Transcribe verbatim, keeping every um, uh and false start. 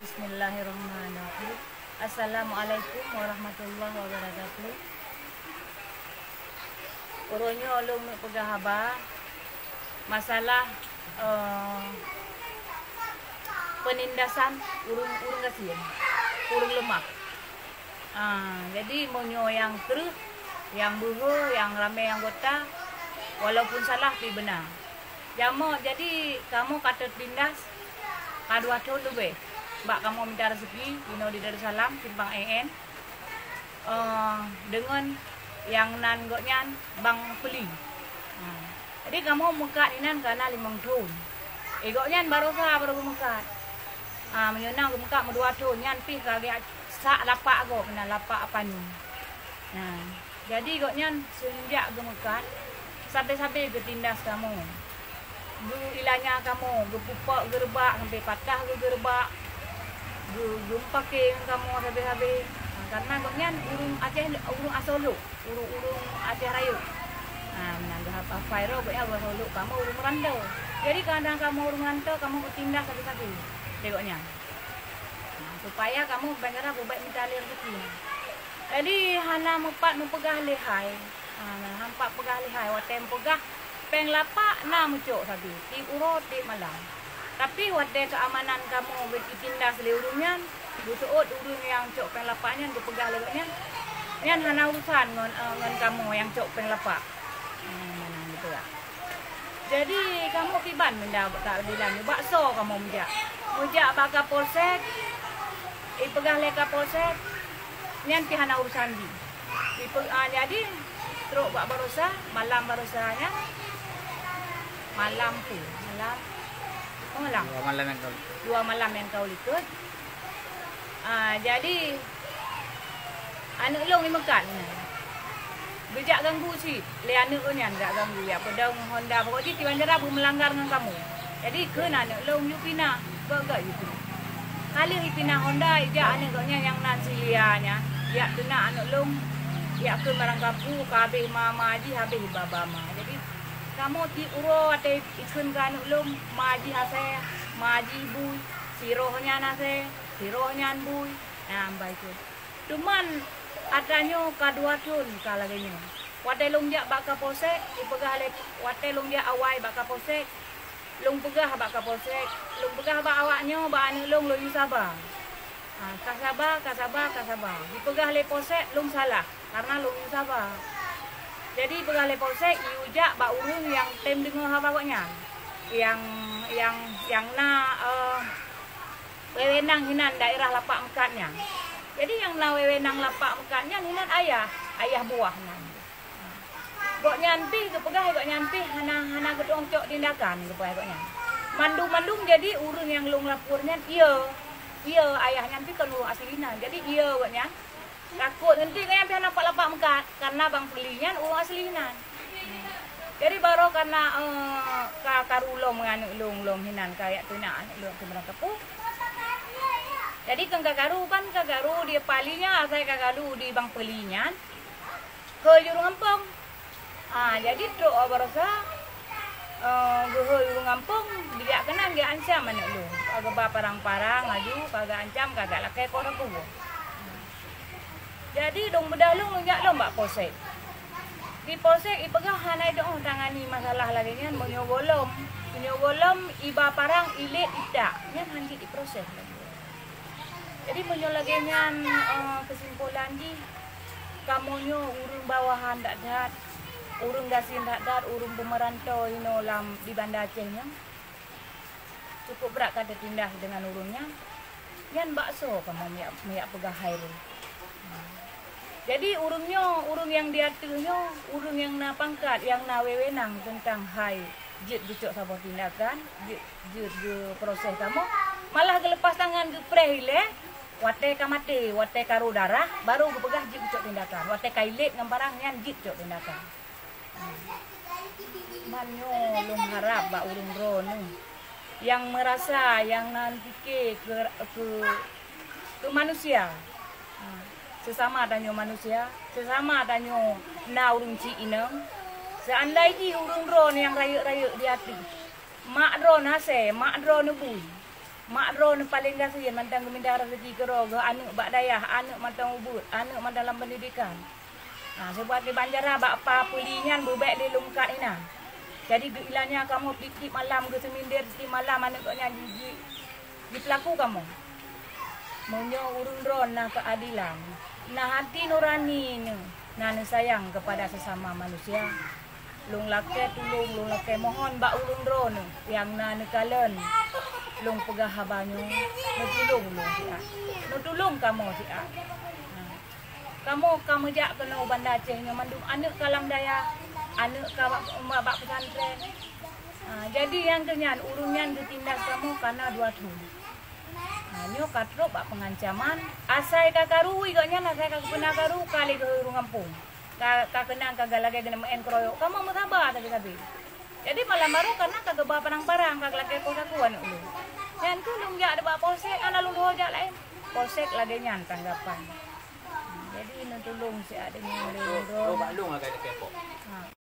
Bismillahirrahmanirrahim. Assalamualaikum warahmatullahi wabarakatuh. Uroe nyoe lôn neuk peugah haba masalah, eh, penindasan ureuëng, ureuëng gasien, ureuëng leumah. Ah, jadi meunyoe nyang kreueh, nyang beuhe, nyang ramé anggota, walaupun salah pih beuna. Jamoe, jadi kamoe ka teutindas ka dua thon leubeh. Bak kamoe mita raseuki inoe di Darussalam, simpang A N, eh, deungon nyang nan gobnyan Bang Peuli. Ha. Jadi kamoe meukat inan ka na limong thon. Eh, gobnyan barosa barô geumeukat. Ha, meunyoe na geumeukat meudua thon, nyan pih ka geujak sak lapak gob, na lapak apa nyoe. Nah, jadi gobnyan semenjak geumeukat, sabe-sabe geutindas kamoe. Geuilanya kamoe, geupupok geureubak sampai patah geureubak, geu-, geumeupaké ngon kamoe sabe-sabe. Ha, karena gobnyan ureuëng Aceh, ureuëng asoe Lhok, ureuëng-ureuëng Aceh Rayeuk. Ha, meunan geuhafai roh gobnyan asoe Lhok, kamoe ureuëng rantau. Jadi kadang kamoe ureuëng rantau, kamoe geutindas sabe-sabe lé gobnyan. Ha, supaya kamoe bancara beubek mita lé raseuki. Jadi hana meupat meupeugah lé hai. Ha, hana meupat peugah lé hai. Watée meupeugah péng lapak na meucok sabe, tieb uroe tieb malam. Tapi watée keuamanan kamoe geutindas lé ureuëng nyan, geuseuôt ureuëng nyang cok péng lapak nyan geupeugah lé gobnyan, nyan hana urusan ngon, eh, ngon kamoe nyang cok péng lapak. Hmm, meunan geupeugah. Jadi kamoe kiban meuda bak keadilan, bak soe kamoe meujak? Meujak bak Kapolsek, ipeugah lé Kapolsek, nyan pih hana urusan jih. Ipe-, ah, jadi trok bak barosa, malam barosa nyan, malam tu, malam, oh, malam. Dua malam nyang ka likot. Dua malam nyang ka likot. Ah, jadi aneuëk lôn jimeukat nyan. Geujak ganggu cit lé aneuëk lôn nyan, jak ganggu, jak peudong Honda. Pokok jih kiban cara beumeulanggar ngon kamoe. Jadi kheun aneuëk lôn yue pinah, gét-gét yue pinah. Ka lheueh jipinah Honda, ijak aneuëk gobnyan nyang nan si Lia nyan, jak teunak aneuëk lôn, jak kheun barang kapeue, ka habéh ma-ma jih, habéh baba ma. Jadi kamoe tieb uroe watée ikheun keu aneuëk lôn, ma jih asée, ma jih bui, siroh nyan asée, siroh nyan bui. Nah, bah ikheun. Teuma atra nyoe ka dua thon ka lagée nyoe. Watée lôn jak bak Kapolsek, ipeugah lé, watée lôn jak awai bak Kapolsek, lôn peugah bak Kapolsek, lôn peugah bak awak nyoe, bak aneuëk lôn, lôn yue saba. Ha, ka saba, ka saba, ka saba. Ipeugah lé Polsek lôn salah, karena lôn yue saba. Jadi ipeugah lé Polsek, yue jak bak ureuëng nyang tem deungoe haba gobnyan. Nyang, nyang, nyang na, eh, wewenang hinan daerah Lapak Meukat nyan. Jadi nyang na wewenang Lapak Meukat nyan hinan ayah, ayah buah nyan. Gobnyan pih geupeugah, gobnyan pih hana, hana geutueng cok tindakan geupeugah gobnyan. Mandum-mandum jadi ureuëng nyang lôn lapor nyan, iya, iya ayah nyan pih kon ureuëng asli nan. Jadi iya gobnyan. Takot ngon ti gobnyan pih hana pat Lapak Meukat, karena Bang Peuli nyan ureuëng asli nan. Jadi baroe karena, eh, ka karu lom ngon aneuëk lôn, lom hinan ka jak teunak aneuëk lôn keu meurangkapeue. Jadi keu ka karu ban ka karu di Pali nyan, asai ka karu di Bang Peuli nyan, keu jureueng gampông. Ha, jadi trok awak barosa, eh, geuhôi ureuëng gampông, geujak keunan geuancam aneuëk lôn. Ka geuba parang-parang laju, ka geuancam, ka geulakée poh sapeue. Jadi dong beudah lôn, lôn jak lom bak Polsek. Di Polsek ipeugah hana idong tangani masalah lagée nyan meunyoe gohlom. Meunyoe gohlom iba parang ilét itak, nyan hana jeuet iproses lom. Jadi meunyoe lagée nyan, eh, keusimpulan jih, kamoe nyoe ureuëng bawahan that-that, ureuëng gasien that-that, ureuëng peumeurantau inoe lam di Banda Aceh nyoe, cukup brat ka teutindas deungon ureuëng nyan. Nyan bak soe kamoe meuyak, meuyak peugah hai lé. Jadi ureuëng nyoe, ureuëng nyang di ateueh nyoe, ureuëng nyang na pangkat, nyang na wewenang teuntang hai jeuet geucok saboh tindakan, jeuet, jeuet geuproses kamoe, malah geuleupah tangan geupreh ilée, watée ka maté, watée ka rô darah, barô geupeugah jeuet geucok tindakan, watée ka ilét ngon barang nyan jeuet cok tindakan. Man nyoe lôn harab bak ureuëng droeneueh nyang meurasa, nyang na pike keu, keu, keu manusia. Ha, seusama tanyoe manusia, seusama tanyoe na ureuëng cit inong. Seandai jih ureuëng droeneueh nyang rayeuk-rayeuk di ateueh, mak droeneueh asée, mak droeneueh bui, Mak droeneuh paléng gasien mantong geuminta raseuki keudroe geuh aneuëk bak dayah, aneuëk mantong ubeuet, aneuëk mantong lam peundidikan. Ha, sebab di Banjara bak pa peuli nyan beubek lé lungkat inan. Jadi geuilanya kamoe tiep-tiep malam geuseuminder tiep malam aneuëk gobnyan ji, ji, jipeulaku kamoe. Meunyoe ureuëng droe na keuadilan, na hati nurani nyoe, na neusayang keupada sesama manusia, lôn lakée tulông, lôn lakée mohon bak ureuëng droeneuh nyang na neukalon. Lôn peugah haba nyoe, neutulông lôn siat, neutulông kamoe siat. Ha. Kamoe ka meujak keunoe u Banda Aceh nyoe mandum aneuëk ka lam dayah, aneuëk ka bak, bak, bak pesantren. Ha, jadi nyang keu nyan ureuëng nyan geutindas kamoe kana dua thon. Ha, nyoe ka trok bak peungancaman, asai ka karu gobnyan, asai ka geupeuna karu ka lé geuh ureuëng gampông. Ka, ka keunong ka lagée geuneuk meu'en keroyok, kamoe meusaba sabe-sabe. Jadi malam baroe kana ka geuba parang-parang ka geulakée poh saku aneuëk ulôn. Nyan keuh lôn jak bak polsek, hana lôn tuho jak laén. Polsek lagée nyan tanggapan. Jadi neutulông siat deungon lé lôn. Ha.